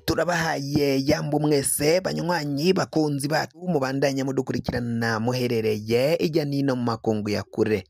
Turabahaye yambu mwese banywanyi bakunzi bacu mubandanya mudukurikirana muherereye ijya nino mu makungu ya kure,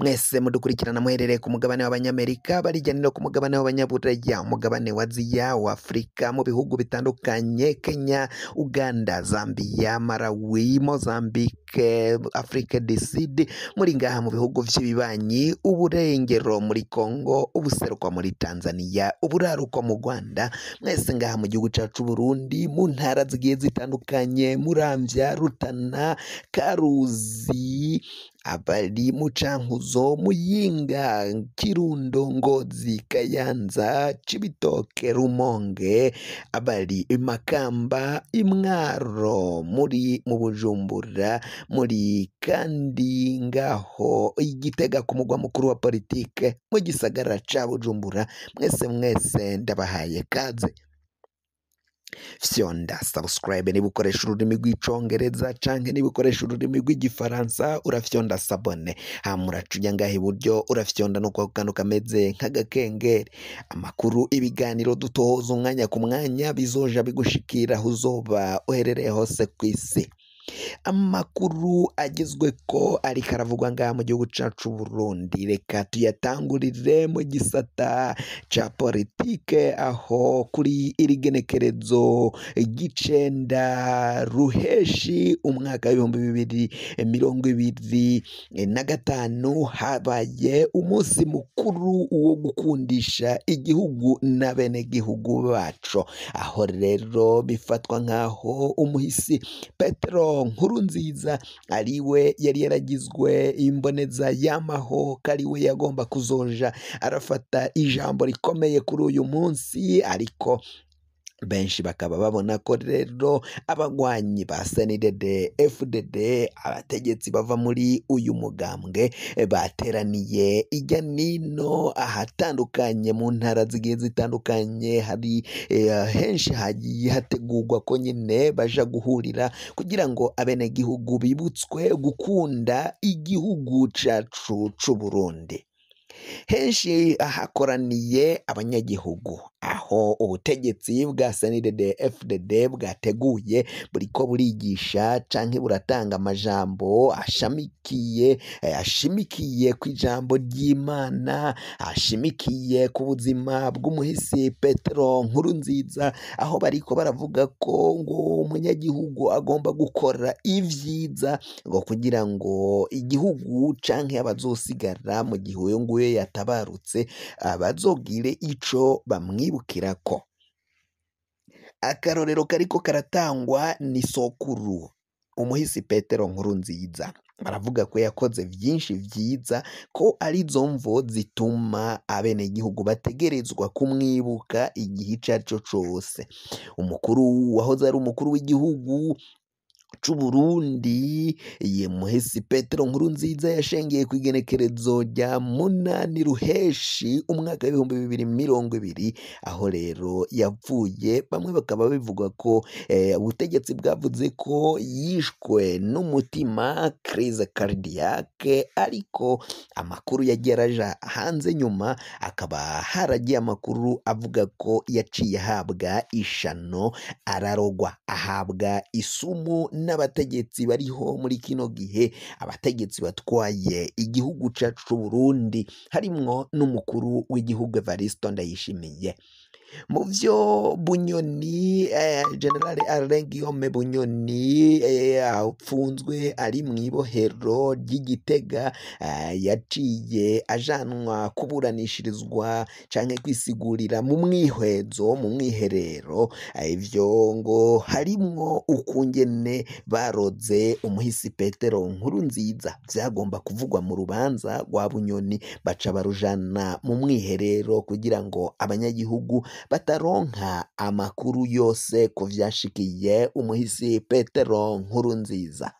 mwese mudukurikirana muherereye ku mugabane w'Abanyamerika, bari ijya nino ku mugabane w'Abanyaburaya, umugabane wa Aziya, wa Afurika, mu bihugu bitandukanye: Kenya, Uganda, Zambia, Malawi, Mozambique, Afrique du Sud, muri ngaha mu bihugu vy'ibibanyi, uburengero muri Congo, ubuseruko muri Tanzania, uburaruko mu Rwanda, mwese ngaha mu gihugu cacu Burundi, mu ntara zigiye zitandukanye, Muramvya, Rutana, Karuzi, abari mu Cankuzo, Muyinga, Kirundo, Ngozi, Kayanza, Cibitoke, Rumonge, abari i Makamba, Imwaro, muri mu Bujumbura, muri kandi ngaho Igitega ku mugwa mukuru wa politike mu gisagara ca Bujumbura, mwese mwese ndabahaye kaze. Fyonda subscribe niba ukoresha ururimi rw'Icongereza canke niba ukoresha ururimi rw'Igifaransa urafyonda s'abonner, hama uraca ngaha iburyo urafyonda no kwa kantu kameze nk'agakengeri. Amakuru, ibiganiro dutohoza umwanya ku mwanya bizoja bigushikira aho uzoba uherereye hose kw'isi. Amakuru agezweko ariko aravugwa ngaha mu gihugu cacu Burundi, reka tuyatangurire mu gisata ca politike, aho kuri iri genekerezo ry'icenda ruheshi umwaka w'2025 habaye umunsi mukuru wo gukundisha igihugu n'abenegihugu baco, aho rero bifatwa nk'aho umuhisi Petero Nkurunziza ariwe yari yaragizwe imboneza y'amaho, ko ariwe yagomba kuzoja arafata ijambo rikomeye kuri uyu munsi, ariko benshi bakaba babona ko rero abagwanyi ba CNDD FDD, abategetsi bava muri uyu mugambwe, bateraniye ijya nino ahatandukanye mu ntara zigiye zitandukanye, hari henshi hagiye hategurwa ko nyine baja guhurira kugira ngo abenegihugu bibutswe gukunda igihugu cacu c'Uburundi. Henshi ahakoraniye abanyagihugu, aho ubutegetsi bwa CNDD FDD bwateguye buriko burigisha canke buratanga amajambo ashamikiye ashimikiye ku ijambo ry'Imana, ashimikiye ku buzima bw'umuhisi Petero Nkurunziza, aho bariko baravuga ko ngo umunyagihugu agomba gukora ivyiza ngo kugira ngo igihugu canke abazosigara mu gihe uyu nguyu yatabarutse abazogire ico bamwibukirako. Akarorero kariko karatangwa ni sokuru umuhisi Petero Nkurunziza, baravuga ko yakoze vyinshi vyiza, ko arizo mvo zituma abenegihugu bategerezwa kumwibuka igihe ico arico cose. Umukuru wahoze ari umukuru w'igihugu c'Uburundi muhisi Petero Nkurunziza yashengeye kw'igenekerezo rya 8 ruheshi umwaka w'2020, aho rero yapfuye. Bamwe bakaba bivuga ko ubutegetsi bwavuze ko yishwe n'umutima, crise cardiaque, ariko amakuru yagiye araja hanze nyuma akaba haragiye amakuru avuga ko yaciye ahabwa ishano, ararogwa, ahabwa isumu n'abategetsi bariho muri kino gihe, abategetsi batwaye igihugu cacu c'Uburundi, harimwo n'umukuru w'igihugu Evariste Ndayishimiye. Mu vyo Bunyoni, General Alain Guillaume Bunyoni apfunzwe ari mw'ibohero ry'Igitega, yaciye ajanwa kuburanishirizwa canke kwisigurira mu mwihwezo, mu mwiherero, ivyo ngo harimwo ukungene baroze umuhisi Petero Nkurunziza, vyagomba kuvugwa mu rubanza rwa Bunyoni, baca barujana mu mwiherero kugira ngo abanyagihugu bataronka amakuru yose ku vyashikiye umuhisi Petero Nkurunziza.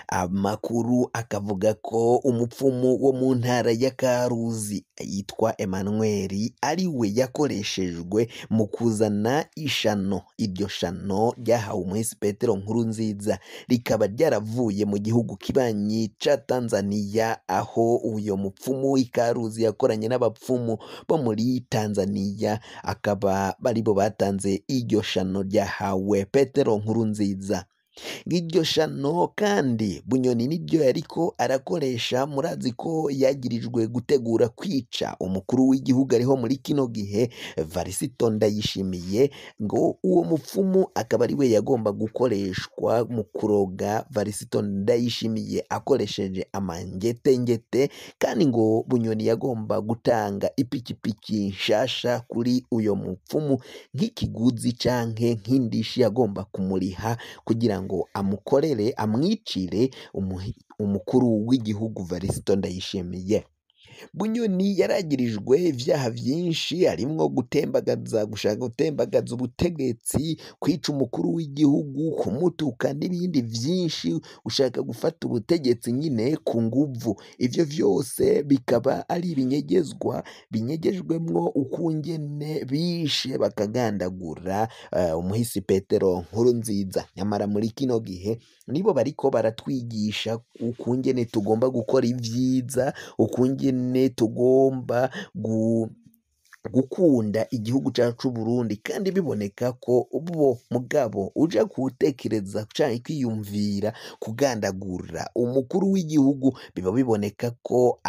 Amakuru akavuga ko umupfumu wo mu ntara ya Karuzi yitwa Emmanuel ari we yakoreshejwe mu kuzana ishano. Iryo shano ryahawe umuhisi Petero Nkurunziza rikaba ryaravuye mu gihugu kibanyi ca Tanzania, aho uyo mupfumu w'Ikaruzi yakoranye n'abapfumu bo muri Tanzania, akaba aribo batanze iryo shano ryahawe Petero Nkurunziza. Ng'iryo shano kandi Bunyoni niryo yariko arakoresha. Murazi ko yagirijwe gutegura kwica umukuru w'igihugu ariho muri kino gihe Varisito Ndayishimiye, ngo uwo mupfumu akaba ari we yagomba gukoreshwa mu kuroga Varisito Ndayishimiye akoresheje amangetengete, kandi ngo Bunyoni yagomba gutanga ipikipiki nshasha kuri uyo mupfumu nk'ikiguzi canke nk'indishi yagomba kumuriha kugira ngo amukorere amwicire umukuru w'igihugu Varisito Ndayishimiye. Bunyoni yaragirijwe ivyaha vyinshi harimwo gutembagaza, gushaka gutembagaza ubutegetsi, kwica umukuru w'igihugu, kumutuka n'ibindi vyinshi, gushaka gufata ubutegetsi nyine ku nguvu. Ivyo vyose bikaba ari ibinyegezwa binyegejwemwo ukungene bishe bakagandagura umuhisi Petero Nkurunziza. Nyamara muri kino gihe nibo bariko baratwigisha ukungene tugomba gukora ivyiza, ukungene tugomba gukunda igihugu cacu c'Uburundi, kandi biboneka ko bo mugabo uja kuwutekereza canke kwiyumvira kugandagura umukuru w'igihugu biba biboneka ko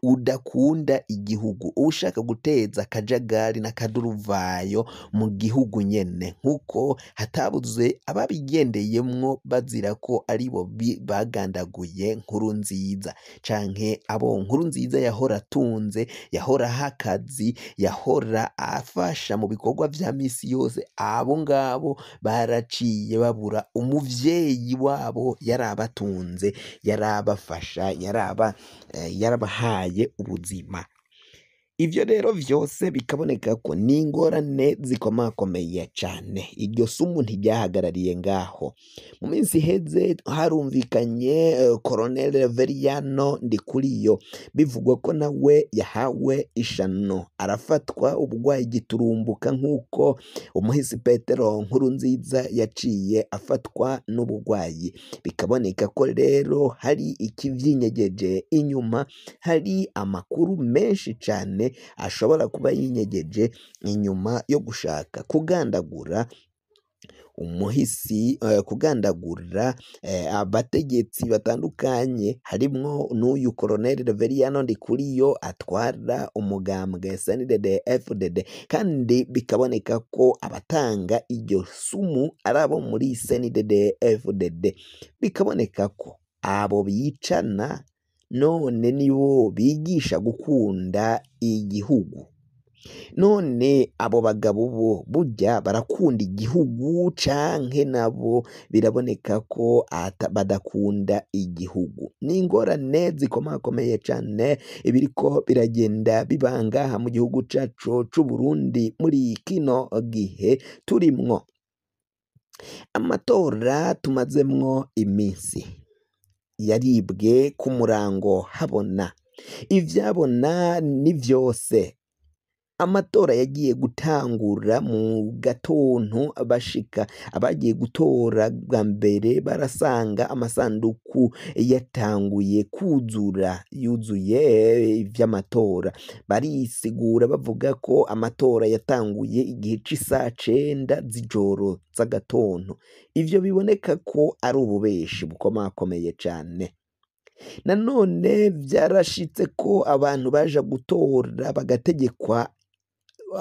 udakunda igihugu, ushaka guteza akajagari n'akaduruvayo mu gihugu nyene, nk'uko hatabuze ababigendeyemwo bazira ko aribo bagandaguye Nkurunziza canke abo Nkurunziza yahora atunze, yahora aha akazi, yahora afasha mu bikorwa vya misi yose. Abo ngabo baraciye babura umuvyeyi wabo yarabatunze, yarabafasha, yarabahaye ubuzima. Ivyo rero vyose bikaboneka ko ni ingorane zikomakomeye cane. Iryo sumu ntiryahagarariye ngaho. Mu minsi iheze harumvikanye Colonel Veriano Ndikuriyo, bivugwa ko nawe yahawe ishano, arafatwa ubugwayi giturumbuka nk'uko umuhisi Petero Nkurunziza yaciye afatwa n'ubugwayi. Bikaboneka ko rero hari ikivyinyegeje inyuma, hari amakuru menshi cane ashobora kuba yinyegeje inyuma yo gushaka kugandagura umuhisi, kugandagura abategetsi batandukanye, harimwo n'uyu Colonel Reveriyano Ndikuriyo atwara umugambwe CNDD FDD, kandi bikaboneka ko abatanga iryo sumu ari abo muri CNDD FDD. Bikaboneka ko abo bicana none nibo bigisha gukunda igihugu. None abo bagabo bo burya barakunda igihugu canke nabo biraboneka ko badakunda igihugu. Ni ingorane zikomakomeye cane ibiriko biragenda biba ngaha mu gihugu cacu c'Uburundi muri kino gihe turimwo. Amatora tumazemwo iminsi yaribwe ku murango habona, ivyabona ni vyose. Amatora yagiye gutangura mu gatonto, bashika abagiye gutora bwa mbere barasanga amasanduku yatanguye kuzura, yuzuye ivy'amatora. Barisigura bavuga ko amatora yatanguye igihe c'isaha cenda z'ijoro z'agatonto. Ivyo biboneka ko ari ububeshi bukomakomeye cane. Nanone vyarashitse ko abantu baja gutora bagategekwa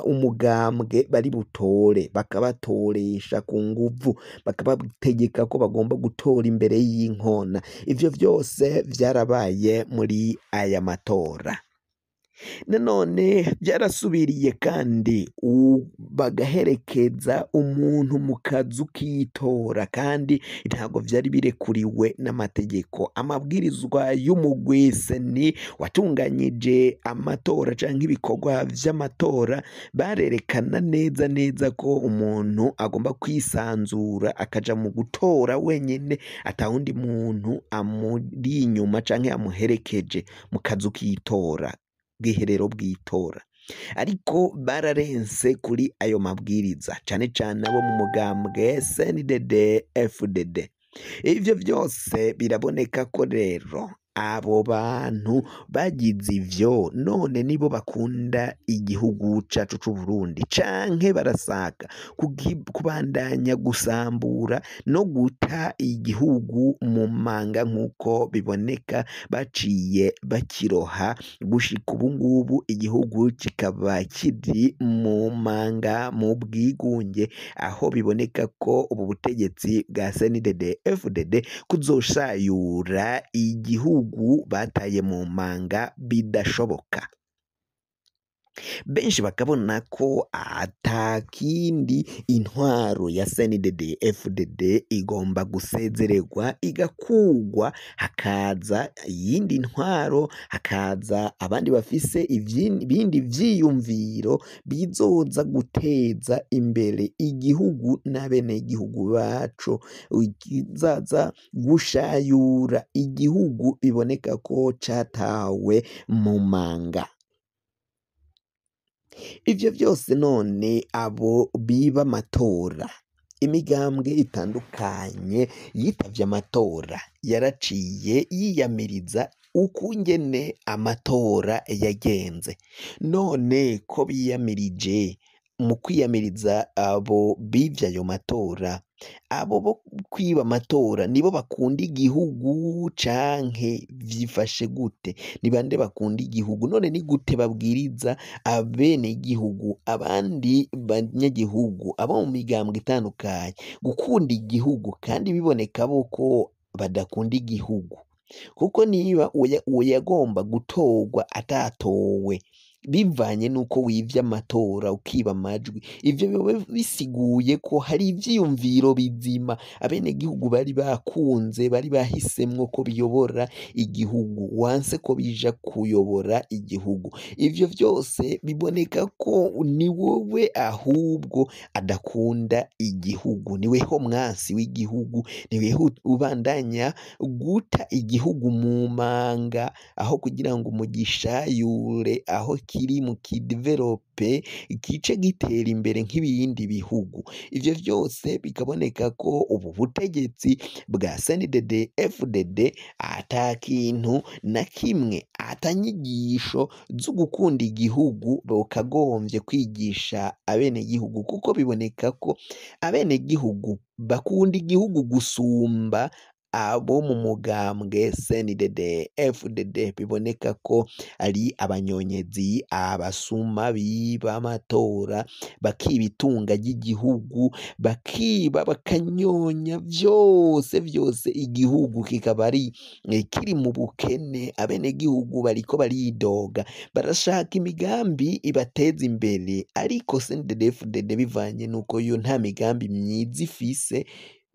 umugambwe bari butore, bakabatoresha ku nguvu, bakabategeka ko bagomba gutora imbere y'inkona. Ivyo vyose vyarabaye muri aya matora. Nanone byarasubiriye kandi bagaherekeza umuntu mu kazu k'itora, kandi ntabwo vyari birekuriwe n'amategeko. Amabwirizwa y'umugwi CENI watunganyije amatora canke ibikorwa vy'amatora barerekana neza neza ko umuntu agomba kwisanzura akaja mu gutora wenyene, atawundi muntu amuri inyuma canke amuherekeje mu kazu k'itora, bwiherero bw'itora. Ariko bararense kuri ayo mabwiriza, cane cane abo mu mugambwe CNDD FDD. Ivyo vyose biraboneka ko rero abo bantu bagize ivyo none nibo bakunda igihugu cacu c'Uburundi, canke barasaka kubandanya gusambura no guta igihugu mu manga nk'uko biboneka baciye bakiroha gushika ubungubu igihugu kikaba kiri mu manga, mu bwigunge, aho biboneka ko ubu butegetsi bwa CNDD FDD kuzoshayura igihugu bataye mu manga bidashoboka. Benshi bakabona ko atakindi intwaro ya CNDD FDD igomba gusezererwa, igakugwa, hakaza iyindi ntwaro, hakaza abandi bafise ibindi vyiyumviro bizoza guteza imbere igihugu n'abenegihugu baco, ikizaza gushayura igihugu biboneka ko catawe mu manga. Ivyo vyose none abo biba amatora, imigambwe itandukanye yitavye amatora yaraciye yiyamiriza ukungene amatora yagenze. None ko biyamirije, mu kwiyamiriza abo bivye ayo matora, abo bo kwiba amatora nibo bakunda igihugu canke vyifashe gute? Ni bande bakunda igihugu? None ni gute babwiriza abenegihugu, abandi banyagihugu, abo mu migambwe itandukanye gukunda igihugu kandi biboneka bo ko badakunda igihugu? Kuko niba uwagomba gutorwa atatowe bivanye n'uko wivye amatora ukiba amajwi, ivyo biba bisiguye ko hari ivyiyumviro bizima abenegihugu bari bakunze, bari bahisemwo ko biyobora igihugu, wanse ko bija kuyobora igihugu. Ivyo vyose biboneka ko ni wowe ahubwo adakunda igihugu, ni weho mwansi w'igihugu, ni weho ubandanya guta igihugu mu manga, aho kugira ngo mugishayure aho kiri mu kidevelope kice gitera imbere nk'ibindi bihugu. Ivyo vyose bikaboneka ko ubu butegetsi bwa CNDD FDD ata kintu na kimwe, ata nyigisho zo gukunda igihugu bokagombye kwigisha abenegihugu, kuko biboneka ko abenegihugu bakunda igihugu gusumba abo mu mugambwe CNDD FDD. Biboneka ko ari abanyonyezi, abasuma biba amatora, bakiba itunga ry'igihugu, bakiba bakanyonya vyose vyose, igihugu kikaba ari kiri mu bukene. Abenegihugu bariko baridoga, barashaka imigambi ibateza imbere, ariko CNDD FDD bivanye n'uko yo nta migambi myiza ifise,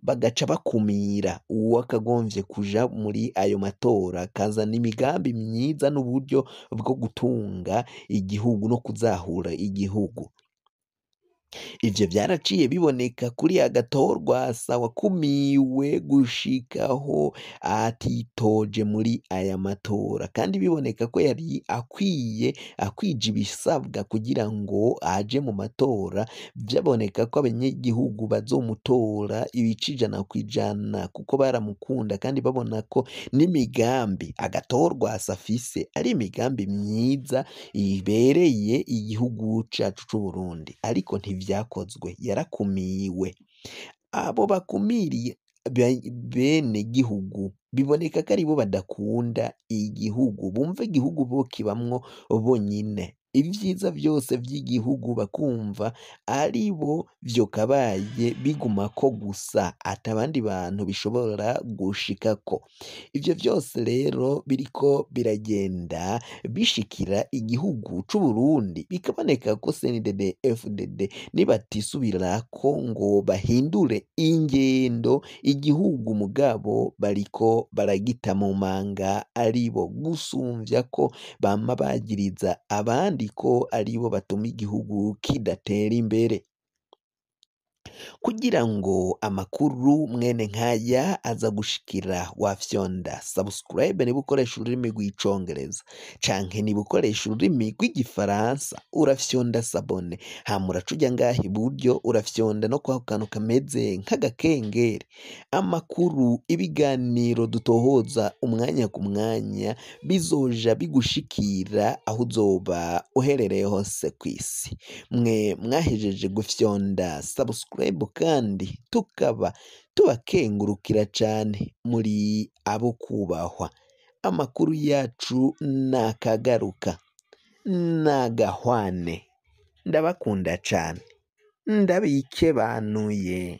bagaca bakumira uwakagomvye kuja muri ayo matora akazana imigambi myiza n'uburyo bwo gutunga igihugu no kuzahura igihugu. Ivyo vyaraciye biboneka kuri Agathon-Rwasa wakumiwe gushikaho atitoje muri aya matora, kandi biboneka ko yari akwiye, akwije ibisabwa kugira ngo aje mu matora. Vyaboneka ko abanyagihugu bazomutora ibice 100% kuko baramukunda, kandi babona ko n'imigambi Agathon-Rwasa afise ari imigambi myiza ibereye igihugu cacu c'Uburundi, ariko ntivyakozwe, yarakumiwe. Abo bakumiriye bene gihugu biboneka ko aribo badakunda igihugu, bumva igihugu bo kibamwo bonyine. Ivyiza vyose vy'igihugu bakumva ari bo vyokabaye bigumako gusa, ata bandi bantu bishobora gushikako. Ivyo vyose rero biriko biragenda bishikira igihugu c'Uburundi, bikaboneka ko CNDD FDD nibatisubirako ngo bahindure ingendo, igihugu mugabo bariko baragita mu manga aribo, gusumvya ko bama bagiriza abandi ko aribo batuma igihugu kidatera imbere. Kugira ngo amakuru mwene nkaya aza gushikira, wafyonda subscribe niba ukoresha ururimi rw'icongereza, canke niba ukoresha ururimi rw'igifaransa urafyonda s'abonner, hama uraca uja ngaha iburyo urafyonda no kwako kantu kameze nk'agakengeri. Amakuru, ibiganiro dutohoza umwanya ku mwanya bizoja bigushikira aho uzoba uherereye hose kw'isi. Mwe mwahejeje gufyonda subscribe kandi tukaba tubakengurukira cane, muri abo kubahwa. Amakuru yacu nakagaruka, nagahwane, ndabakunda cane, ndabikebanuye.